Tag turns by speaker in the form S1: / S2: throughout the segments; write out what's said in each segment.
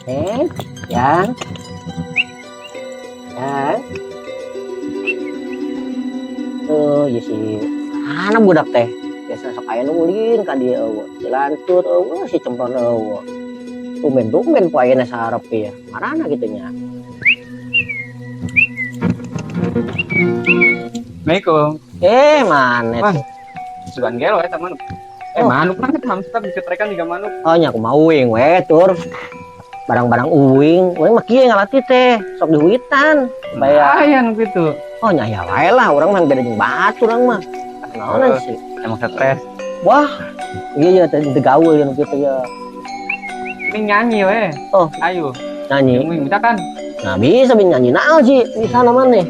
S1: Eh, yang. Yang. Tuh, ya si mana budak teh? Biasa sok aya nu ulin ka dieu eueuh. Si Lantur eueuh, si Cemplon eueuh. Tumben-tumben poe ayeuna saharep ya. Marana kitu nya.
S2: Assalamualaikum.
S1: Eh, mana
S2: Wah.
S1: tuh?
S2: Sugan gelo eta manuk. Eh,
S1: Oh.
S2: manuk mah hamster dicetrekan juga manuk.
S1: Oh, nya kumaha uing we tur. Barang-barang uing, uing mah kieu ngalatih teh, sok di huitan. Supaya
S2: Lumayan gitu.
S1: Oh nya ya wae lah, urang mah beda jeung batu urang mah. Naonan sih.
S2: Emang stres.
S1: Wah, iya ya teh teu gaul ya nu kitu ya.
S2: Ini nyanyi we.
S1: Oh.
S2: Ayo.
S1: Nyanyi.
S2: Uing bisa kan?
S1: Nah, bisa bin nyanyi naon sih bisa namanya.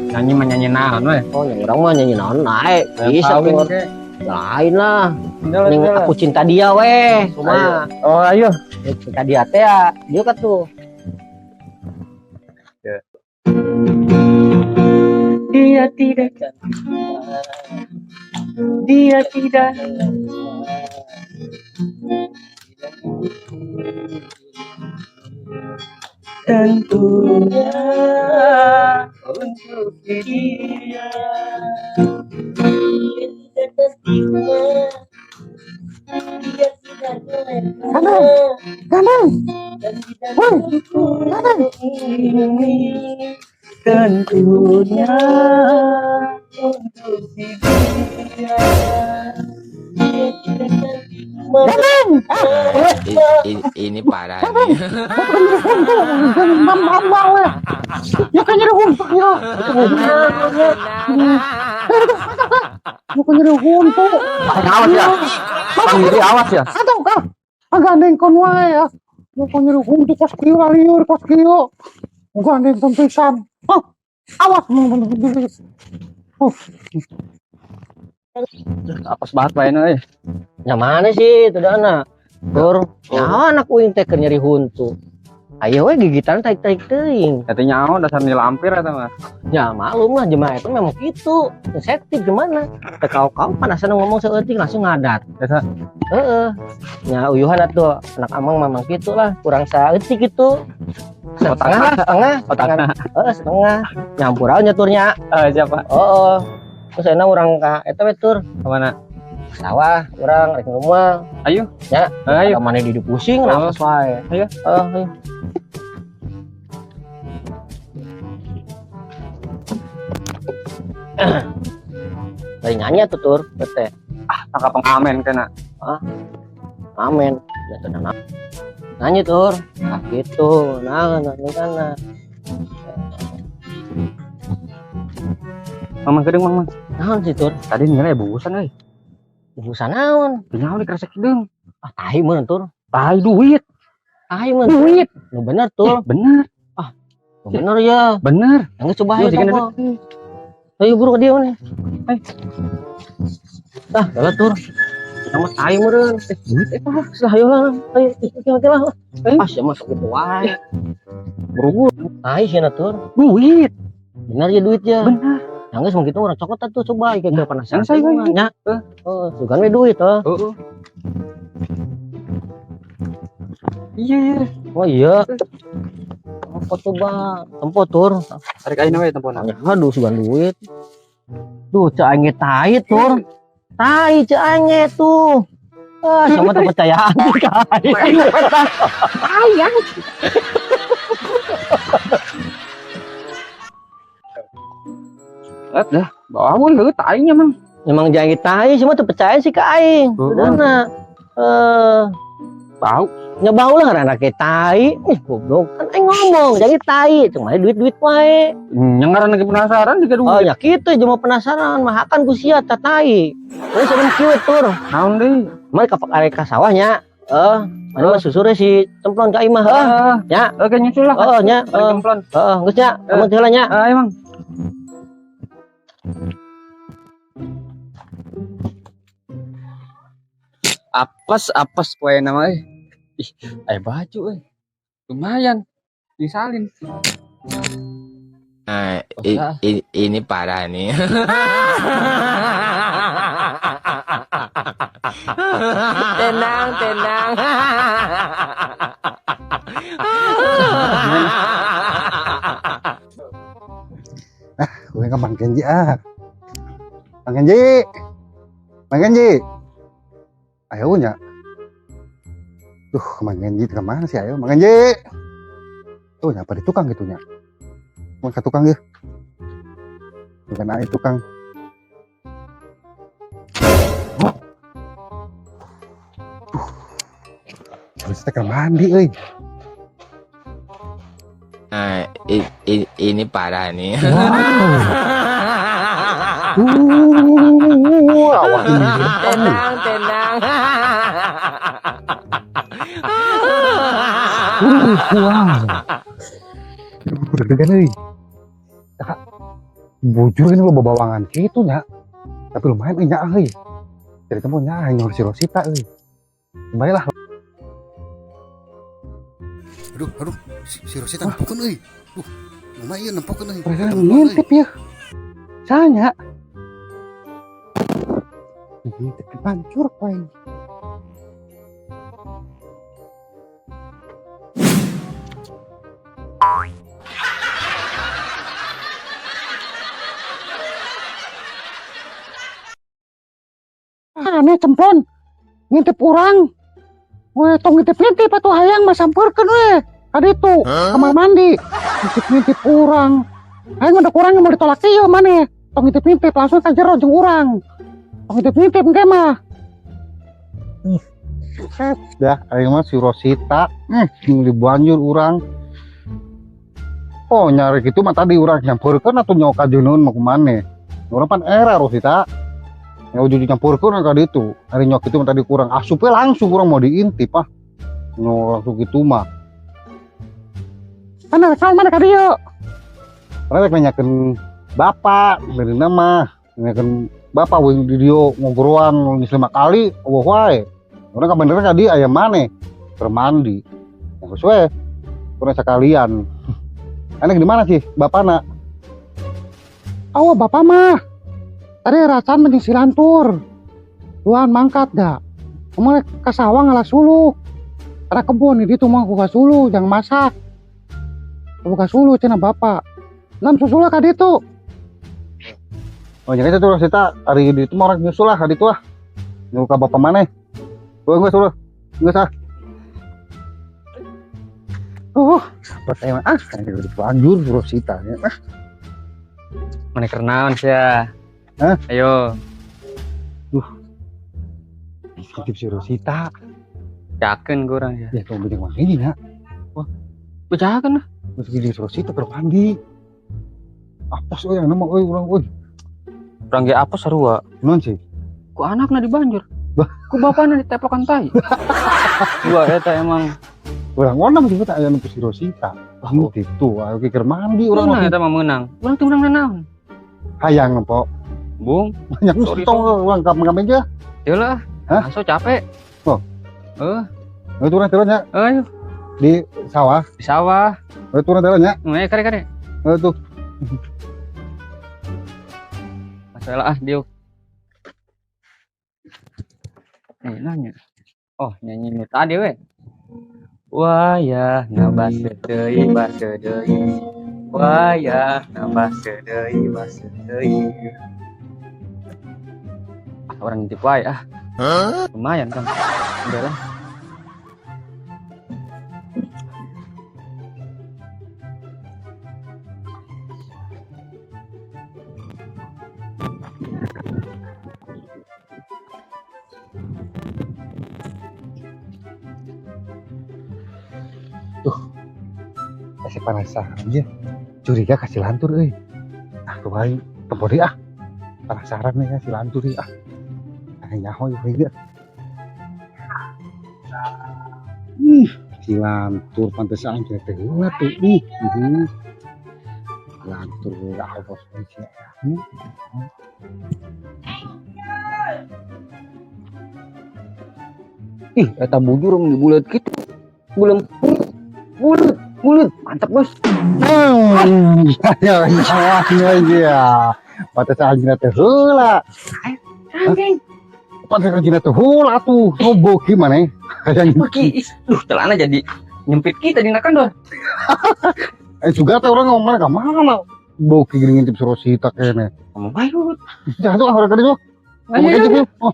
S2: Nyanyi mah nyanyi naon we.
S1: Oh, nya urang mah nyanyi naon nae. Bisa
S2: Kawin
S1: tuh.
S2: ke.
S1: Lain lah.
S2: Udah,
S1: Ning
S2: udah.
S1: aku cinta dia weh. Kumaha?
S2: Oh, ayo.
S1: Ya, cinta dia teh ya. Dia kan tuh.
S2: Ya.
S1: Dia tidak
S2: Dia tidak.
S1: Tentunya untuk dia. Dia tidak terima. Dia tidak terima.
S3: Kanan.
S1: Dan tidak
S3: Woi,
S1: kanan. Ini tentunya untuk si dia. Dia tidak terima.
S4: Ini parah nih.
S3: Ya kan nyeri huntu ya. Ya kan nyeri huntu.
S2: Awas ya. Bang Diri awas ya.
S3: Atau kah? Gandeng kon wae ya. Ya kan nyeri huntu kos kieu liur kos kieu. Gandeng kon pisan. Oh, awas. Oh,
S2: Apes banget bae euy.
S1: Yang mana sih itu dana? Tur, nyawa anak uing teh keur nyeri huntu. Ayo we gigitan taik-taik teuing.
S2: Eta nyaho dasar nilampir eta mah.
S1: Ya maklum lah jemaah itu memang gitu. Sensitif gimana? Teu kau-kau panasan ngomong saeutik langsung ngadat.
S2: Eta
S1: Heeh. Nya uyuhan atuh anak amang mamang gitu lah, kurang saeutik gitu. Setengah lah, setengah, setengah. Heeh, setengah. Nyampur aja nyeturnya.
S2: Eh siapa?
S1: Heeh. Terus enak urang ka eta we tur.
S2: Kemana?
S1: Sawah urang rek rumah.
S2: Ayo.
S1: Ya.
S2: Ayo.
S1: Ada mana di pusing
S2: Oh.
S1: napas wae.
S2: Ayo.
S1: Heeh, ayo. Lagi nyanyi atuh tur, teh.
S2: Ah, tangkap pengamen kena.
S1: Amin. Ya tuh nah. Nyanyi tur. Nah gitu. Nah, nah, nah, nah.
S2: Mamang kedeung mamang.
S1: Naon sih tur?
S2: Tadi nilai busan euy.
S1: Busan naon?
S2: Nyaho di kresek hideung.
S1: Ah, tahi meureun tur.
S2: Tai duit.
S1: Tai meureun.
S2: Duit.
S1: Nu bener tur.
S2: Eh, bener.
S1: Nu bener ya.
S2: Bener.
S1: Yang coba
S2: Yuk,
S1: ayo
S2: jigana
S1: toko. Ayo buru ke dia mana?
S2: Ayo.
S1: Ah, jalan tur. Sama tai meureun.
S2: Eh, duit eta.
S1: Lah ayo lah. Ayo, ayo lah.
S2: Ayo.
S1: Ah, sia masuk gitu wae.
S2: Buru-buru.
S1: Tai sia tur.
S2: Duit.
S1: Bener ya duitnya.
S2: Bener.
S1: Yang geus mungkin orang cokot atuh coba ieu ke penasaran.
S2: Yang saya, saya.
S1: Nya.
S2: Eh.
S1: Oh, sugan we duit oh.
S2: Heeh. Iya, iya.
S1: Oh iya. Apa coba? Tempo tur.
S2: Tarik ayeuna we tempona.
S1: Aduh, sugan duit. Duh, cek aing ge tai tur. Tai cek aing ge tuh. Ah, sama tuh percayaan ka aing.
S2: Tai ya. Lihat dah, bawah lu tainya mang.
S1: Emang jangan tai, semua tuh percaya sih ke aing.
S2: Heeh.
S1: Udah na. Eh,
S2: Bau.
S1: nya bau lah karena anaknya tai. Ih, goblok. Kan aing ngomong, jangan tai. Cuma duit-duit wae.
S2: Yang ngaran lagi penasaran juga duit.
S1: Oh ya kitu cuma penasaran, mahakan ku sia tah tai. Terus serem kieu tur.
S2: Naon deui?
S1: Mari ka arek ka sawahnya. Eh, mana mah susure si cemplon ka imah heuh.
S2: Ah,
S1: Nya.
S2: oke nyusul lah.
S1: Oh nya,
S2: Balik
S1: heeh.
S2: cemplon.
S1: Heeh, geus nya, amun teh heula nya.
S2: Ah, emang. Apes, apes poe nama euy. Ih, aya baju euy. Lumayan. Disalin.
S4: Nah,
S2: Oh,
S4: ini parah nih. Tenang, tenang.
S3: Ah, gue ke Bang Kenji ah. Bang Kenji. Bang Kenji. Ayo nya. Duh, ke Bang Kenji kemana sih ayo? Bang Kenji. Tuh, nyapa di tukang gitu nya. Mau ke tukang ya. Bukan ai tukang. Oh. Duh. Harus teh mandi euy.
S4: Nah, ini parah nih.
S3: Wow. Awak ini
S4: Tenang, tenang.
S3: Wow. Deg-degan euy. Bujur ini lo bawangan gitu nya. Tapi lumayan euy nya euy. Jadi temu nya nyor si Rosita euy. Baiklah.
S5: Aduh, aduh, si Rosita nempokeun euy. Duh, lumayan nempokeun euy.
S3: Mereka ngintip ya. Sanya. Ngintip kepancur poin. Aneh cemplon. Ngintip urang. Weh, tong ngintip-ngintip atuh hayang mah sampeurkeun we. Kaditu, kamar mandi. Ngintip-ngintip urang. Hayang udah kurang mau ditolak ieu maneh. Tong ngintip-ngintip langsung ka jero jeung urang. Tong ngintip-ngintip engke mah. Set dah aing mah si Rosita, di banjur urang. Oh, nyari gitu mah tadi urang nyampeurkeun atuh nyawa ka jeunun mah kumaneh. Urang pan era Rosita. Ya ujung nyampurkeun ka ditu. Ari nyok itu mah tadi kurang asup we langsung urang mau diintip ah. Nyok langsung gitu mah. Mana rek mana ka dieu? Urang rek nanyakeun bapak, dari nama, nanyakeun bapak wing di dieu ngobrolan geus 5 kali, eueuh wae. Urang kabeneran ka dieu aya maneh keur mandi. Geus we. Urang sekalian. Anak di mana sih bapana? Oh, bapak mah. Tadi racan mending si Lantur. Tuan mangkat dah. Kemana ke sawah ngalah suluh. Ada kebun di itu mah buka suluh, jangan masak. Buka suluh cenah bapak. Nam susulnya ka ditu. Oh, jangan itu Rosita, hari itu mah orang nyusul lah ka ditu ah. Nyuruh ka bapak maneh. Oh, geus suruh. Geus ah. Oh, pertanyaan ah, anjur Rosita ya. Ah.
S2: Mana kenaon sia?
S3: Hah?
S2: Ayo.
S3: Duh. Titip si Rosita.
S2: Yakin kurang ya.
S3: Ya, kamu bilang ini ya.
S2: Wah, bejakan lah.
S3: Terus gini si Rosita keur mandi. Apes euy yang nama euy urang euy.
S2: Urang ge apes sarua.
S3: Naon sih?
S2: Ku anakna di banjur.
S3: Bah.
S2: Ku bapana diteplokan tai. Dua eta emang.
S3: Urang onam sih eta aya nu si Rosita.
S2: Wah,
S3: gitu. Ayo keur mandi urang
S2: mah eta mah meunang. Urang teu meunang naon.
S3: Hayang nempo.
S2: Bung,
S3: banyak tong urang ka aja.
S2: Teu lah.
S3: Hah?
S2: Langsung capek.
S3: Oh.
S2: Heeh.
S3: Ayo turun turun ya.
S2: Ayo.
S3: Di sawah.
S2: Di sawah.
S3: Ayo turun turun ya.
S2: Ayo kare kare.
S3: Ayo tuh.
S2: Masalah ah diuk. Nanya. Oh, nyanyi nu tadi we. Wayah nambah deui basa deui. Wayah nambah deui basa deui. Ah, orang ngintip wae ah.
S4: Huh?
S2: Lumayan kan. Udah lah.
S3: Tuh. Kasih penasaran aja. Curiga kasih lantur euy. Ah, tuh tempo deui ah. Penasaran nih kasih lantur euy ah. Nyaho ieu dia. Ih, si lantur pantesan teh teh heula tuh. Ih, Lantur awas sih.
S2: Ih, eta bujur bulat gitu. Bulat bulat bulat mantap bos.
S3: Ya, ya, ya. Pantesan anjing teh heula.
S2: Anjing.
S3: Pantesan anjing teh heula tuh. Sobo gimana? Hayang
S2: Beki, duh celana jadi Nyempit kita di kendor.
S3: Eh juga teh urang ngomong ka mana? Bau gini ngintip si Rosita kene.
S2: Ngomong bae.
S3: Jangan tuh ah, orang kali tuh. Ngomong aja tuh. Oh.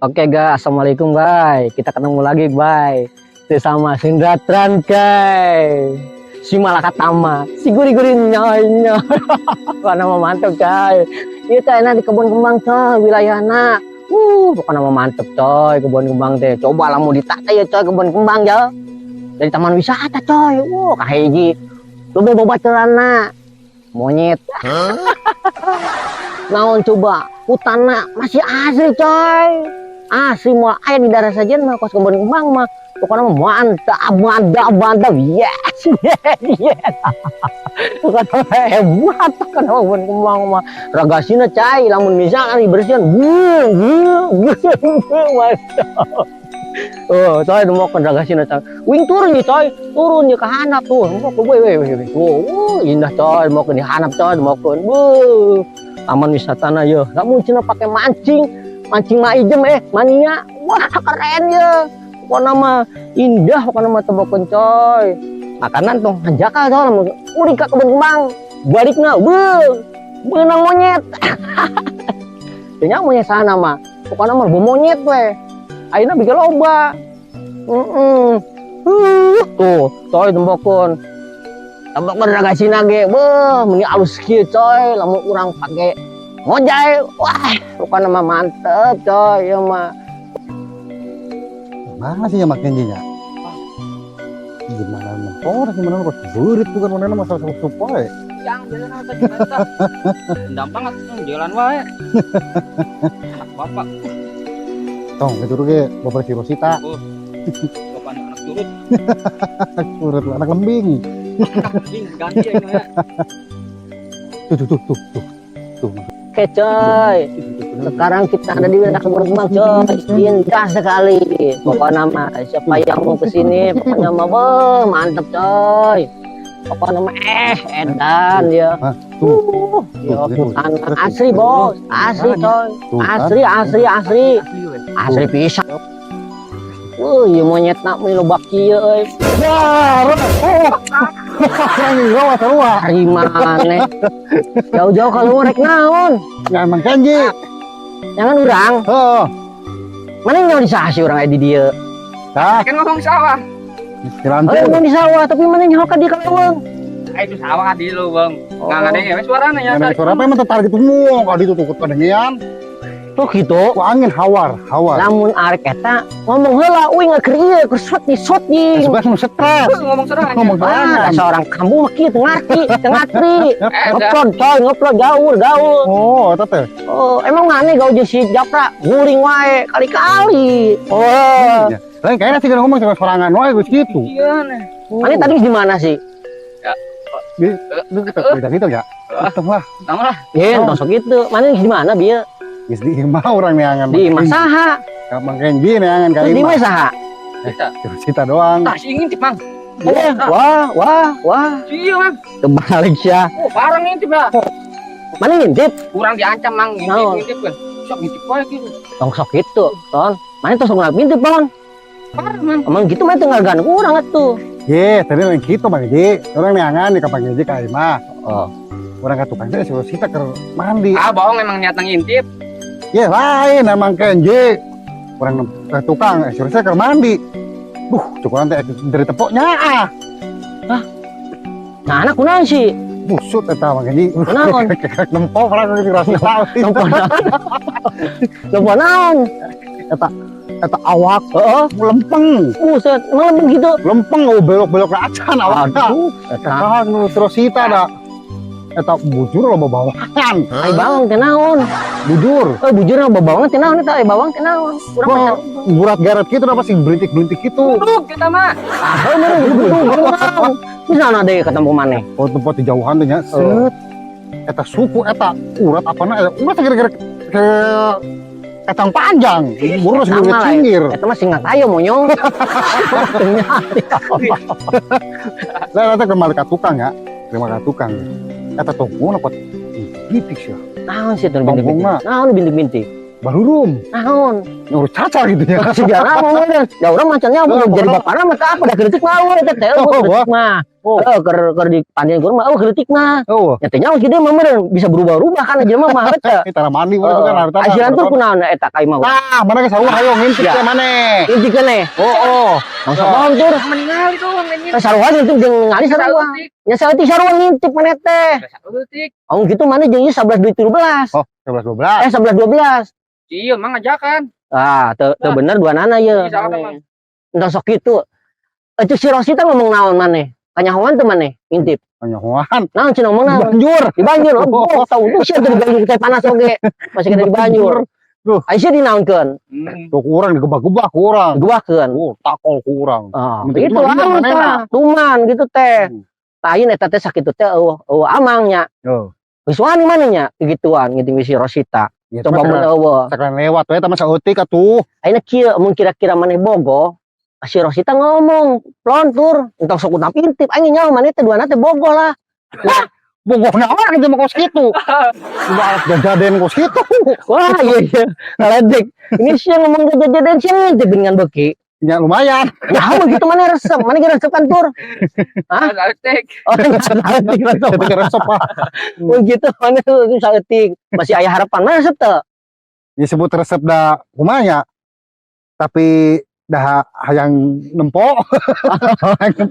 S1: Oke guys, assalamualaikum guys. Kita ketemu lagi guys. Bersama Sindratran guys. Si Malakatama, si guri-guri nyoy nyoy. Pokoknya mah mantep coy. Iya teh enak di kebun kembang coy, wilayahna. Pokoknya mah mantep coy, kebun kembang teh. Coba lah mau ditata ya coy kebun kembang ya. Dari taman wisata coy. Wah, kahiji. Loba babaturana. Monyet. Naon coba, hutanna masih asri coy. Asri mau aya di daerah saja mah kos kebun kembang mah. Pokoknya mah mantap, mantap, mantap. Yes, yes, yes. Pokoknya mah hebat pokoknya mah kebun kembang mah. Ragasina cai lamun misalkan dibersihan, wuh, wuh, wuh, wuh, mantap. Oh, coy mau ragasina coy. Wing turun nih coy, turun ya ke handap tuh. Mau ke weh weh weh. Oh, indah coy, mau ke di handap coy, mau ke. Wuh. Taman wisata na yo. Lamun cenah pakai mancing, mancing maijem mania. Wah, keren ya. Pokoknya mah indah pokoknya mah tembokeun coy. Makanan tong hanjakal coy lamun uring ka kebun kembang. Balikna beuh, beunang monyet. Nya monyet sana mah. Pokoknya mah monyet we. Ayeuna bikin loba. Heeh. Tuh, coy tembokeun. Tembokeun ragasina ge, beuh, meni alus kieu coy lamun urang pake ngojay. Wah, pokoknya mah mantep coy ieu mah.
S3: Mana sih yang makin nya? Gimana nempor, gimana kok burit bukan mana masalah sup-sup wae.
S2: Yang jalan apa tadi mantap. Dendam banget jalan wae. Anak bapak.
S3: Tong, gitu ge bapak si Rosita.
S2: Oh. Bapak anak turut.
S3: Turut anak lembing.
S2: Lembing ganti ya, ya.
S3: Tuh tuh tuh tuh tuh. Tuh.
S1: Oke coy. Sekarang kita ada di wilayah kebun kembang coy. Indah sekali. Pokoknya mah siapa yang mau kesini, pokoknya mah wah, mantep coy. Pokoknya mah edan ya.
S3: Hah, tuh.
S1: Ya,
S3: Tuh,
S1: hutan
S3: tuh.
S1: asri bos, asri coy.
S3: Tuh, kan?
S1: Asri asri asri. Asri pisan. Wuh, ieu monyet nak meni loba kieu euy.
S3: Wah, oh. Orang ini sarua.
S1: Ari maneh. Jauh-jauh kalau rek naon?
S3: Ya emang Kenji.
S1: Jangan urang.
S3: Heeh.
S1: Mana nyawa di sah sih urang aya di dieu?
S3: Tah,
S2: Kan ngomong sawah.
S3: dilantur.
S1: Oh, ngomong di sawah, tapi mana nyawa ka dieu ka leuweung?
S2: Ah, itu sawah di leuweung.
S1: Oh.
S2: Nggak ngadenge we suarana ya.
S3: Nggak suara apa emang tertarik itu ngomong kalau itu tukut kadengean.
S1: Oh gitu.
S3: Ku angin hawar, hawar.
S1: Lamun arek eta ngomong heula uing keur ieu keur sot nih sot nih.
S3: Sebab nu stres.
S2: Ngomong sorangan.
S3: Ngomong
S1: Ah,
S3: sorangan.
S1: seorang kamu mah kieu teu ngarti, teu ngarti.
S2: Eh,
S1: Ngeplod coy, ngeplod gaul, gaul.
S3: Oh, eta teh.
S1: Oh, emang maneh gaul jeung si Japra guling wae kali-kali. Oh.
S3: Iya. Lain kayaknya sih ngomong sama sorangan wae geus kitu.
S2: Iya nih.
S1: Maneh tadi di mana sih?
S3: Lu kita beda gitu ya. Ketemu lah.
S2: Tambah lah.
S1: Ye, tong sok kitu. Maneh di mana bieu?
S3: Geus di imah urang neangan.
S1: Di imah saha?
S3: Mang Kenji neangan ka
S1: Di
S3: imah.
S1: imah saha?
S2: Kita.
S3: Cita doang.
S2: Tah, si ngintip, Mang.
S1: Eh, wah, wah, wah.
S2: Iya, Mang.
S1: Kebalik sia.
S2: Oh, bareng ngintip ya.
S1: Mana ngintip?
S2: Kurang diancam, Mang. Ngintip,
S1: Naon?
S2: ngintip kan. Sok ngintip wae gitu.
S1: Tong sok kitu, Ton. Mana tuh sok ngintip, Ton?
S2: Parah, Mang.
S1: Emang gitu mah teu ngagan urang atuh.
S3: Ye, tadi lain kitu Mang Kenji. Urang neangan di ka Mang Kenji ka imah.
S1: Oh.
S3: Urang ka tukang teh si Rosita keur mandi.
S2: Ah, bohong emang niat ngintip.
S3: Ye, lain emang Kenji. Urang ke tukang, si Rosita keur mandi. Duh, cukuran teh dari tepok nyaah.
S1: Hah? Nah, anak kunaon sih?
S3: Busut eta Mang Kenji.
S1: Kunaon?
S3: Nempo urang si Rosita.
S1: Nempo naon? Nempo naon?
S3: Eta awak
S1: Heeh.
S3: lempeng.
S1: Buset, emang lempeng gitu?
S3: Lempeng oh belok-belok ke acan awakna.
S1: Aduh, eta.
S3: Eta nu Rosita da. Eta bujur loba bawangan.
S1: Ai bawang teh naon?
S3: Bujur.
S1: Oh, bujur loba bawangan teh naon eta? Ai bawang teh naon? Urang
S3: Wah, burat garet gitu apa sih belintik-belintik gitu.
S2: Duduk kita mah.
S1: Ah, bener bener naon? Bisa deui ketemu maneh.
S3: Oh, tempat di jauhan teh nya. Set. Eta suku eta urat apa na? Eta urat gara-gara ke kacang panjang. Burus
S1: Sama
S3: segede
S1: lah,
S3: cinggir.
S1: Eta mah singa kayu monyong.
S3: Lah eta kembali ka tukang ya. Terima ka tukang. Eta tongkong apa? Bintik sih.
S1: Naon sih tuh bintik-bintik?
S3: Tonggongna.
S1: Naon bintik-bintik?
S3: Barurum.
S1: Naon?
S3: Ngurus cacar gitu ya.
S1: Sejarah mah meureun. Da urang macannya
S3: Oh,
S1: jadi
S3: pokokna-
S1: bapana mah teu apa da kritik mah eueuh eta teh
S3: Oh,
S1: eueuh
S3: wah.
S1: kritik mah.
S3: Oh.
S1: Heeh, keur dipandian ku urang mah eueuh kritik mah.
S3: Oh,
S1: Nya teh nyaho kieu mah meureun bisa berubah-ubah kan jelema mah eta.
S3: ini tanah mandi mana kan harta.
S1: Asiran tuh kunaon eta ka imah.
S3: Nah, mana ke sarua hayo ngintip
S1: Ya.
S3: teh maneh.
S1: Intip keneh.
S3: Oh, oh.
S1: Langsung bohong tur.
S2: Meninggal itu anjing.
S1: Eh, sarua ngintip jeung ningali sarua. Nya saeutik sarua ngintip maneh teh.
S2: Saeutik.
S1: Oh gitu maneh jeung ieu 11 13.
S3: Oh, 11 12.
S1: Eh 11 12.
S2: Iya, mang ngajakan.
S1: Ah, teu bener dua nana ye.
S2: Iya, salah
S1: Maneh.
S2: emang.
S1: Entah sok kitu. Eta si Rosita ngomong naon maneh? Kanyahoan teu maneh ngintip.
S3: Kanyahoan.
S1: Naon cenah ngomong naon?
S3: Banjur.
S1: Di banjur. Oh, tahu tuh sih teu dibanjur teh panas oge. Masih kena di banjur.
S3: Duh.
S1: Aisyah dinaonkeun?
S3: Tuh kurang digebah-gebah kurang.
S1: Digebahkeun.
S3: Oh, takol kurang.
S1: Ah,
S3: Penting
S1: itu
S3: mah
S1: anu
S3: manehna.
S1: tah, tuman gitu teh.
S3: Hmm.
S1: Lain eta teh sakitu teh eueuh eueuh amangnya.
S3: Oh.
S1: Geus wani maneh nya kegituan ngintip si Rosita.
S3: Ya,
S1: Coba mun eueuh.
S3: sekalian lewat we eta mah saeutik atuh.
S1: Ayeuna kieu mun kira-kira maneh bogoh, si Rosita ngomong, "Plontur, entong sok utap intip aing nyaho maneh teh duana teh bogoh lah."
S3: Bogoh naon gitu mah kos kitu. Balas jajaden kos kitu.
S1: Wah, iya iya, ngaledek. Ini sih ngomong jajaden sih ngintip dengan beki.
S3: Ya lumayan.
S1: Nah, begitu mana resep? Mana kira resep kan tur? Hah?
S2: Saeutik.
S1: Oh, saeutik resep.
S3: Ketika resep ah.
S1: Begitu mana saeutik. Masih aya harapan mana resep teu?
S3: Disebut resep da kumaha ya. Tapi dah hayang nempo.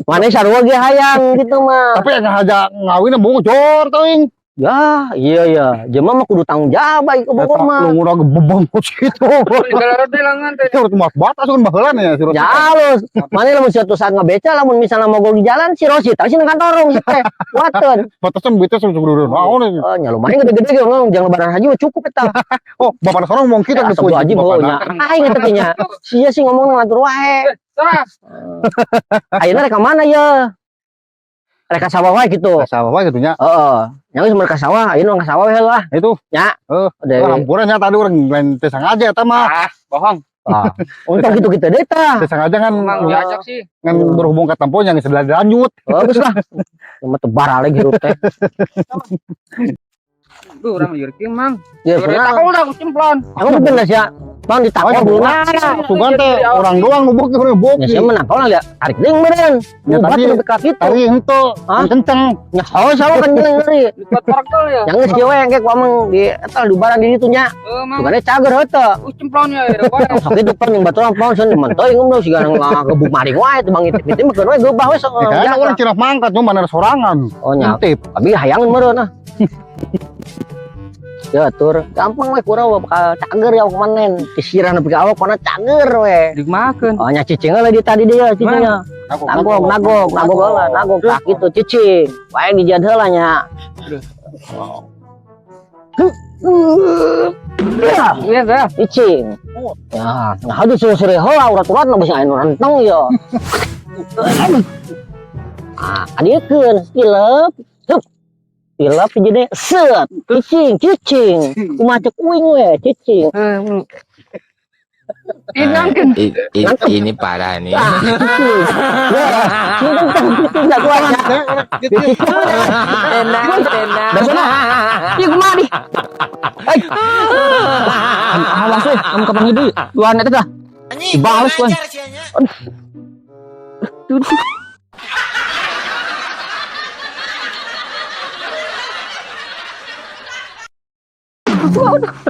S1: Mana sarua ge hayang gitu mah.
S3: Tapi yang haja ngawin bogo jor teuing.
S1: Ya, iya iya. Jelema mah kudu tanggung jawab baik ke Bogor mah.
S3: Lu udah gebebeng kos kitu.
S2: Galarot deh langan teh.
S3: Itu harus batas kan baheula ya si Rosita.
S1: Ya halus. Mana lamun suatu saat ngebeca lamun misalnya mogol di jalan si Rosi tadi sih kantorong si teh. Kuateun.
S3: Batasnya begitu sebelum naon ini.
S1: Oh, nya lumayan gede-gede ge ngomong jangan lebaran haji mah cukup eta.
S3: Oh, bapak seorang ngomong kita
S1: Ya,
S3: dipuji
S1: haji
S3: bapak.
S1: nya. Aing eta teh nya. Sia sih ngomong ngatur wae.
S2: Terus.
S1: Ayeuna rek ka mana ye? Rek ka sawah wae gitu.
S3: Sawah wae gitu nya.
S1: Heeh. Nya geus mereka sawah, ayeuna ka sawah we lah.
S3: Itu.
S1: Ya.
S3: Eh, hampuran nya tadi urang lain teu sengaja eta mah.
S2: Ah, bohong.
S1: Ah, untung gitu-gitu deh tah.
S3: Teu sengaja kan
S2: Emang diajak sih.
S3: ngan berhubung ke tempo yang sebelah dilanjut.
S1: Bagus lah. Cuma tebar lagi hirup teh.
S2: Duh, urang lieur kieu, Mang.
S1: Ya,
S2: Sore
S1: senang.
S2: takol dah cemplon.
S1: Emang bener sih ya. Bang ditakol
S3: Oh,
S1: dulu.
S3: Sugan teh orang doang nu beuki urang
S1: Ya
S3: beuki.
S1: siapa menang lah ya. Tarik deui meureun.
S3: Ya,
S1: Ubat
S3: tadi-
S1: nu ka kitu.
S3: Tadi henteu
S1: Hah?
S3: kenceng.
S1: Nya oh sawa kan jeung ngeri.
S2: Buat parkel ya.
S1: Yang geus kieu we engke ku ameng di eta dubaran di ditu nya.
S2: Eh, Mang.
S1: Sugane cager heuh.
S2: Cemplon ya, ya, wae.
S1: Sok kitu pan yang baturan pon sun teuing ngomong siga ngegebuk maring wae teu bang intip-intip mah keun we geubah we sok.
S3: Ya kan orang cenah mangkat cuma mana sorangan.
S1: Oh nya.
S3: Intip.
S1: Abi hayangan meureun ah. Ya tur, gampang we kurang bakal cager ya kemanen. Disirah nepi ka awak kona cager we.
S2: Dimakeun.
S1: Oh nya cicing lah di tadi dia cicingnya. Nagog, nagog, nagog heula, nagog tah kitu cicing. Wae dijad heula nya. Ya,
S2: Iya, dah.
S1: cicing. Ya, nah aduh sore heula urat-uratna bisi aya nu renteng ya. Ah, adiekeun tilep. Hup. Tilep jadi set, cicing, cicing. Kumaha cek uing we, cicing.
S2: Inangkeun.
S4: Ini parah nih.
S1: Ah, cicing. Ya, cicing cicing dah kuat.
S4: Tenang, tenang.
S1: Dari sana. Ih, kumaha di? Ai. Awas we, kamu kapan deui? Dua eta tah. Dibales we. Aduh. Aduh.